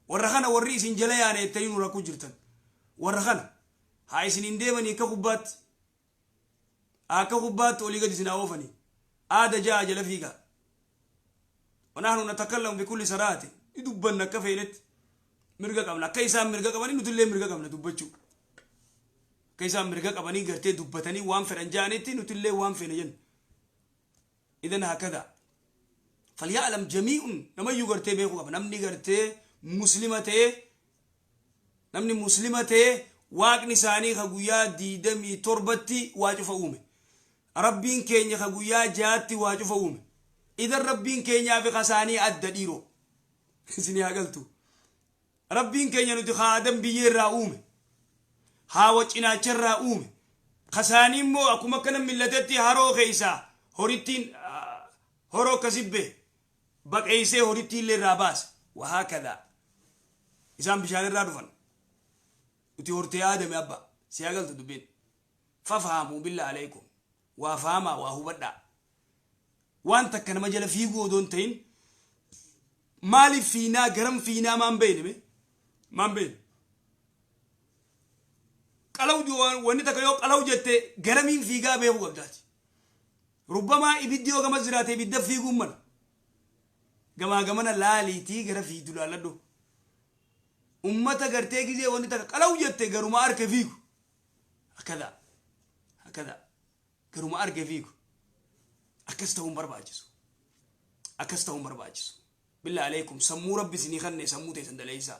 Warra kana warri isin jala yaane jettanii nu rakkuu jirtan. Warra kana haa isin hin deemanii akka kubbaatti. Akka kubbaatti olii gadi isin haa oofanii. Aada ja'a jala fiigaa. ونحن نتكلم بكل صراحة, dubbanna akka feenetti, mirga qabna. Akka isaan mirga qabanii nutillee mirga qabna dubbachuu. Akka isaan mirga qabanii gartee dubbatanii waan fedhan ja'anitti nutillee waan feene jenna. Idan hakada فليعلم جميع, namayyuu gartee beekuu qaba. Namni gartee muslima ta'ee, namni muslima ta'ee, waaqni isaanii ka guyyaa 27tti waa cufa uume, Rabbiin keenya ka guyyaa 6tti waa cufa uume. Idan Rabbiin keenyaa fi kasaanii adda, dhiiroo, isinii haa galtu. Rabbiin keenya nuti ka Aadam biyyee irraa uume, haawa cinaacha irraa uume. Kasaanii immoo akkuma akkana millatetti haroo keessaa horittiin horoo akkasibbe baqeessee horittii illee irraa baase. Wahaakadaa isaan bishaan irraa dhufan, nuti hortee Aadame. Abba, si haa galtu dubbiin. فافهموا بالله عليكم, waa fahamaa, waa hubadhaa. Waan takka nama jala fiiguu odoo hin ta'in, maaliif fiinaa, garam fiinaa, maan beeyne, maan beeyne. Qalaw, wanni takka yoo qalaw jette garamiin fiigaa beekuu qabdaati. Rubbamaa ibiddi yoo gama jiraate ibidda fiiguun mala. Gamaa gamana laaliitii gara fiidu laalladhu. Ummata gartee gizee wanni takka qalaw jette garuma arke fiigu. Akkada akkada garuma arge fiigu. Akkas ta'uun barbaachisu. Akkas ta'uun barbaachisu. بالله عليكم, sammuu Rabbi isinii kannee sammuu teessan daleessaa.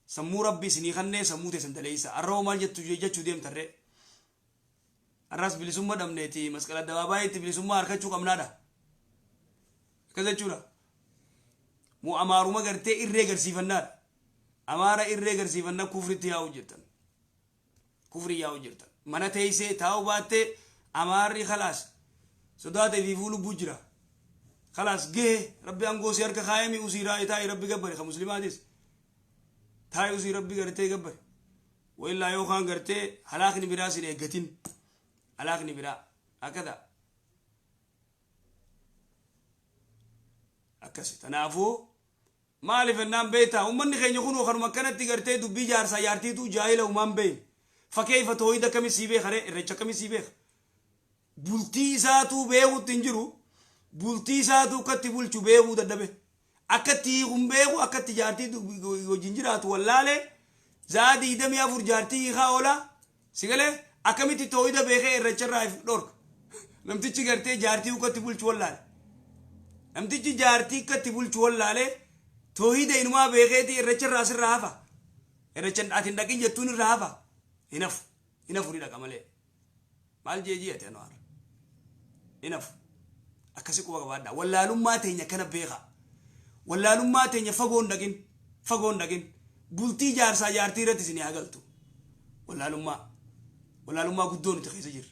Sammuu Rabbi isinii kannee sammuu teessan daleessaa. Arraba maal jettu jechuu deemtarree? Arraas bilisummaa dhabneeti masqala addabaabaayii bilisummaa harkachuu qabnaadha. Akkas jechuudha. Moo amaaruma gartee irree garsiifannaadha. Amaara irree garsiifannaa kufritti yaa'u jirtan. Kufri yaa'u jirtan. Mana teessee taa'u baattee amaarri khalaas sodaatee fi lubbuu jira. Khalaas gahee rabbi aangoo si harka kaayami usii raa'ee taa'ee rabbi gabbare kan muslimaatis. Taa'ee usii rabbi gartee gabbare. Wayillaa yookaan gartee halaakni biraa sin eeggatin. Halaakni biraa akkata. Akkasi kanaafuu maaliif ennaan beektaa uummanni keenya kun kanuma akkanatti gartee dubbii jaarsaa jaartiitu jaahila uumaan beeyin. Fakkeeffa tooyida akkamii sii beeka ree irreecha akkamii sii beeka. Bultii isaatuu beekuutti hin jiru. Bultii isaatuu akkatti bulchu beekuu dadhabe. Akkatti hiikuun beeku akkatti jaartii wajjin jiraatu wallaalee za'a 24 jaartii hiikaa oola. Si galee akkamitti tooyida beekee irreecha irraa dhorka. Namtichi gartee jaartii akkatti bulchu wallaale. Namtichi jaartii akkatti bulchu wallaalee tooyida inumaa beekeeti irreecha irraa asirraa hafa. Irreecha ati hin dhaqin jettuun irraa hafa. Hinafu. Hinafu ni dhaqa malee. Maal jeejii ati Anwaar? Hinafu. Akkasi quba qabaadha. Wallaalummaa teenya kana beeka. Wallaalummaa teenya fagoon dhaqin. Fagoon dhaqin. Bultii jaarsaa jaartii irratti isin haa galtu. Wallaalummaa. Wallaalummaa guddoo nuti keessa jirra.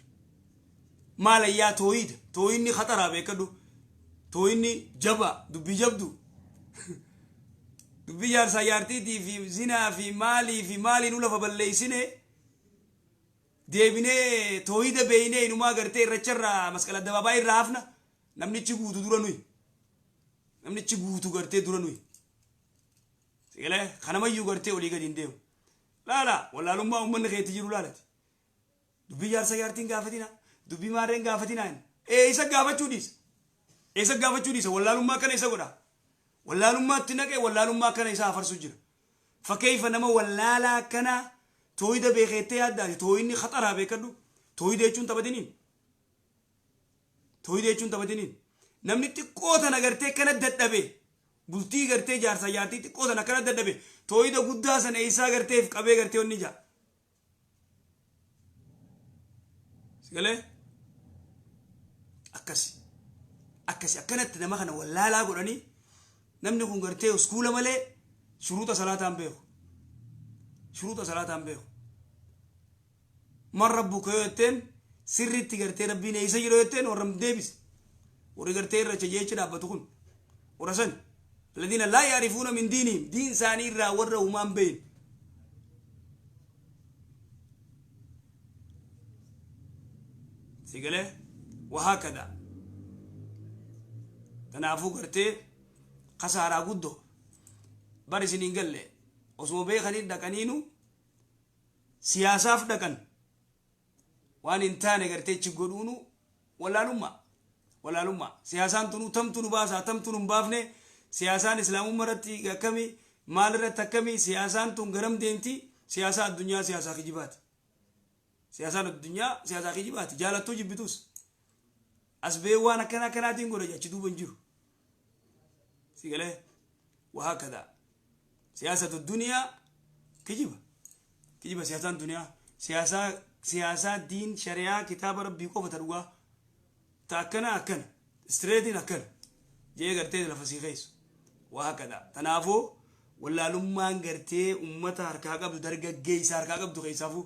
Maal ayyaa tooyida. Tooyinni khataraa beekadhu. Tooyinni jaba dubbii jabdu. Dubbii jaarsaa jaartiitii fi zinaa fi maalii fi maalii nu lafa balleessine deebinee tooyida beeynee inumaa gartee irracharraa masqala addabaabaayii irraa hafna namnichi guutu dura nuyi. Namnichi guutu gartee dura nuyi. Sigalee kanamayyuu gartee olii gadi hin deemu. Laala wallaalummaa uummanni keetti jiru laalati. Dubbii jaarsa jaartiin gaafatina. Dubbii maarreen gaafatina. Eessa gaafachuu dhiisa. Eessa gaafachuu dhiisa wallaalummaa kana isa godha. Wallaalummaatti naqee wallaalummaa kana isa afarsu jira. Fakkeeffa nama wallaalaa kana tooyida beekeettee yaaddaati. Tooyinni khaxaraa beekadhu. Tooyida jechuun taphatiniin. Tooyida jechuun taphatiniin. Namni xiqqoo tana gartee kana dadhabe. Bultii gartee jaarsa jaartii xiqqoo tana kana dadhabe. Tooyida guddaa sana eessaa garteef qabee gartee onni jaa. Sigalee? Akkasi. Akkasi akkanatti nama kana wallaalaa godhanii namni kun gartee uskuula malee shuruuxa salaataan beeku. Shuruuxa salaataan beeku. Man rabbuka yoo jetteen sirriitti gartee rabbiin eessa jira yoo jetteen warra deebise. Warri gartee irra jecha dhaabbatu kun warra san. Alladhiina laa yaarifuuna min diinihim diin isaanii irraa warra uumaan beeyin. Sigalee wahaakada. Kanaafuu gartee kasaaraa guddoo bar isin hin galle osuma beekanii dhaqaniinu siyaasaaf dhaqan waan hin taane gartee achi godhuunu wallaalummaa wallaalummaa siyaasaan tunuu tamtu nu baasaa tamtu nu hin baafne siyaasaan islaamummaa irratti akkamii maal irratti akkamii siyaasaan tun garam deemti siyaasaa addunyaa siyaasaa kijibaati siyaasaan addunyaa siyaasaa kijibaati jaalattuu jibbitus as bee waan akkana akkanaatiin godha achi duuba hin jiru sigalee wahaakada siyaasatu duniyaa kijiba kijiba siyaasaan duniyaa siyaasaa siyaasaa diin shari'aa kitaaba rabbii qofa ta dhugaa ta akkana akkana istireetiin akkana jee gartee lafa sii keessa wahaakada tanaafuu wallaalummaan gartee ummata harkaa qabdu dargaggeessa harkaa qabdu keessaafuu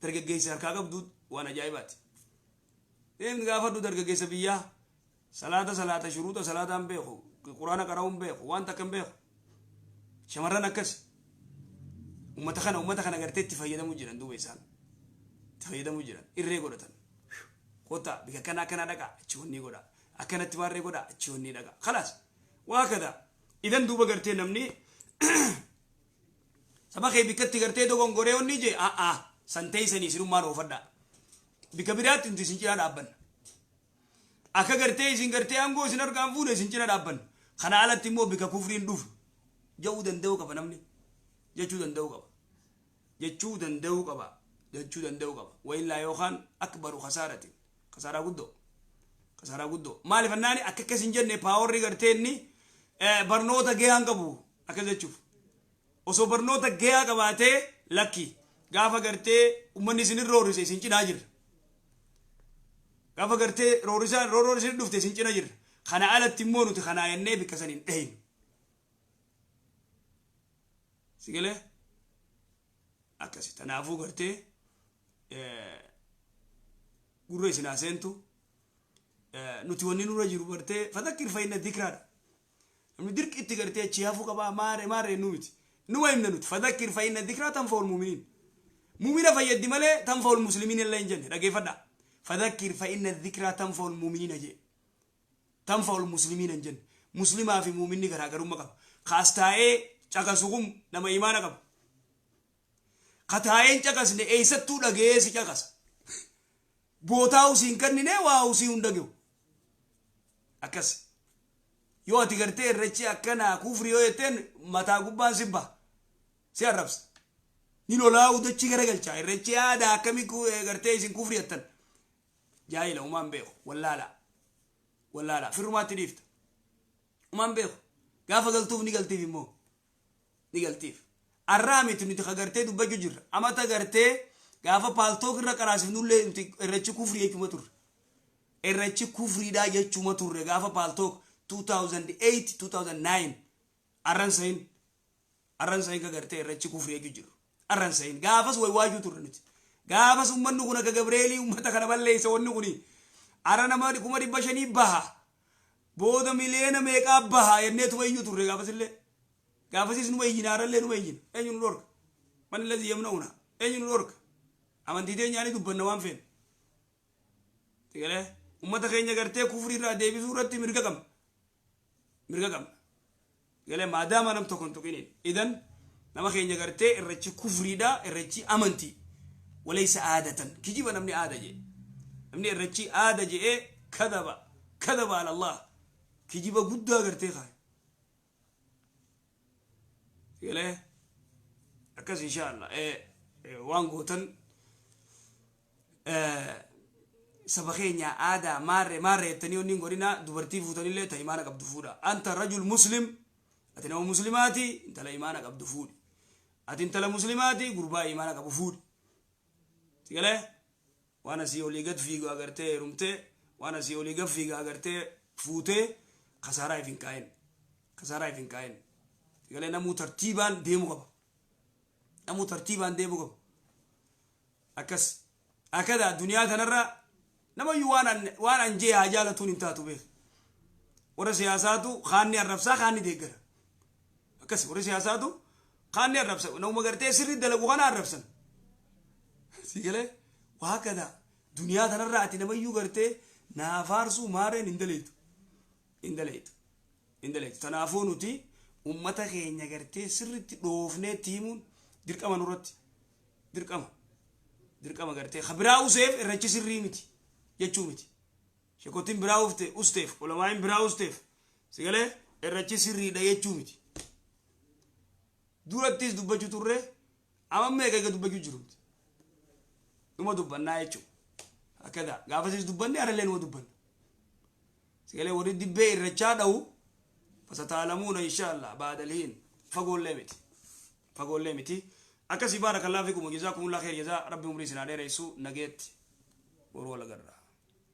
dargaggeessa harkaa qabdu waan ajaa'ibaati. Deemni gaafadhu dargaggeessa biyyaa salaata salaata shuruuxa salaataan beeku quraana qara'uun beeku waan takka hin beeku shamarran akkas ummata kana gartee itti fayyadamuu jiran duuba isaan itti fayyadamuu jiran irree godhatan kottaa bika akkana akkana dhaqa achi wanni godha akkanatti maarree godha achi wanni dhaqa khalaas waa kada idan duuba gartee namni saba kee bikkatti gartee dogongoree wanni jee a'a san teessanii isinummaan oofadha bika biraatti nuti isin cinaa dhaabbanna akka gartee isin gartee aangoo isin harkaan fuune isin cina dhaabbanna kana alatti immoo bika kufriin dhufu ja'uu danda'uu qaba namni jechuu danda'uu qaba jechuu danda'uu qaba jechuu danda'uu qaba wayillaa yookaan akbaru kasaaratin kasaaraa guddoo kasaaraa guddoo maaliif annaani akka akkas hin jenne paawarri gartee inni barnoota gahaan qabu akkas jechuuf osoo barnoota gahaa qabaatee lakki gaafa gartee ummanni isin irra horrise isin cinaa jirra. Gaafa gartee roorisaan rooroon isin dhufte isin cina jirra. Kana alatti immoo nuti kanaa jennee bikka san hin dhahinu. Sigalee akkasi tanaafuu gartee gurra isin haa seentu. Nuti wanni nurra jiru gartee fadhakkir fayyina dikraadha. Namni dirqitti gartee achi hafuu qabaa maaree maaree nu miti. Numa himna nuti fadhakkir fayyina dikraa tanfa'ul muuminiin. Muumina fayyaddi malee tanfa'ul muslimiin illee hin jenne, dhageeffadhaa. Fadhakkir fayyina dikraa tanfa'ul muuminiina jee. Tanfa'ul muslimiina hin jenne. Muslimaa fi muuminni garaagarummaa qaba. Kaas taa'ee caqasu kun nama imaana qaba. Ka taa'ee hin caqasne eessattuu dhaga'ee si caqasa. Bootaa usii hin kennine waa usii hin dhaga'u. Akkas. Yoo ati gartee irrechi akkanaa kufri yoo jetteen mataa gubbaan si baha. Si arrabsa. Ni lolaa udachi garagalcha. Irrechi aadaa akkamii gartee isin kufri jettan. Jaahila, umaan beeku. Wallaalaa. Wallaalaa. Firrumaatti dhiifta. Umaan beeku. Gaafa galtuuf ni galtiif immoo. Ni galtiif. Arraa miti nuti ka gartee dubbachuu jirra. Amata gartee gaafa Paltalk irra qaraasifnullee nuti irrechi kufrii jechuma turre. Irrechi kufriidhaa jechuma turre gaafa Paltalk 2008 2009. Arran sahin. Arran sahin ka gartee irrechi kufrii jechuu jirru. Arran sahin. Gaafas waywaajuu turre nuti. Gaafas uummanni kun akka Gabreelii uummata kana balleessa wanni kuni. Arra nama 500,000 baha. Booda miliyoona meeqaa baha jenneetuma iyyuu turre gaafasillee. Gaafasis numa iyyina, arrallee numa iyyina. Eenyu nu dhorka? Man allazi yamna'una? Eenyu nu dhorka? Amantii teenyaanii dubbanna waan feene. Tigalee uummata keenya gartee kufrii irraa deebisuu irratti mirga qabna. Mirga qabna. Tigalee maadaama nam tokko hin tuqiniin. Idan nama keenya gartee irrechi kufriidha, irrechi amantii. Walaysa aadatan. Kijiba namni aada jee. Namni irrechi aada je'ee kadaba. Kadaba ala Allah. Kijiba guddaa gartee kaaye. Tigalee akkas insha Allah waan gootan saba keenya aadaa maarree maarree jettanii wanni hin godhina. Dubartii fuutanillee ta imaana qabdu fuudha. Anta rajul muslim, ati nama muslimaati, intala imaana qabdu fuudhi. Ati intala muslimaati, gurbaa imaana qabu fuudhi. Sigalee waan asii olii gad fiigu agartee heerumtee, waan asii olii gad fiiga agartee fuutee kasaaraa if hin kaa'in, kasaaraa if hin kaa'in. Sigalee namuu tartiibaan deemu qaba, namuu tartiibaan deemu qaba. Akkas akkada duniyaa tanarra namayyuu waan an jee haa jaalatuun hin taatu beek. Warra siyaasaatu kaanni arrabsaa, kaanni deeggara. Akkas warra siyaasaatu kaanni arrabsa, namuma gartee sirri dalagu kana arrabsan. Si galee waa akkada duniyaa tanarra ati namayyuu gartee naa faarsuu maarreen hin daleetu, hin daleetu, hin daleetu. Tanaafuu nuti ummata keenya gartee sirritti dhoofnee itti himuun dirqama nurratti, dirqama, dirqama gartee ka biraa useef irrachi sirrii miti jechuu miti. Shekotiin biraa ufte usteef, ulamaayin biraa usteef, sigalee irrachi sirriidha jechuu miti. Durattis dubbachuu turre, amma meeqa eega dubbachuu jiru miti. Numa dubbannaa jechuu akkada gaafasis dubbanne, arallee numa dubbanna. Sigalee warri dibbee irrachaa dha'u fasataalamuuna insha Allah baadalhiin, fagoollee miti, fagoollee miti. Akkasii. Baarakallahu fikum, jazaakumullah khair jazaa. Rabbi umrii isin haa dheeressu. Nageetti, boruu wal agarra.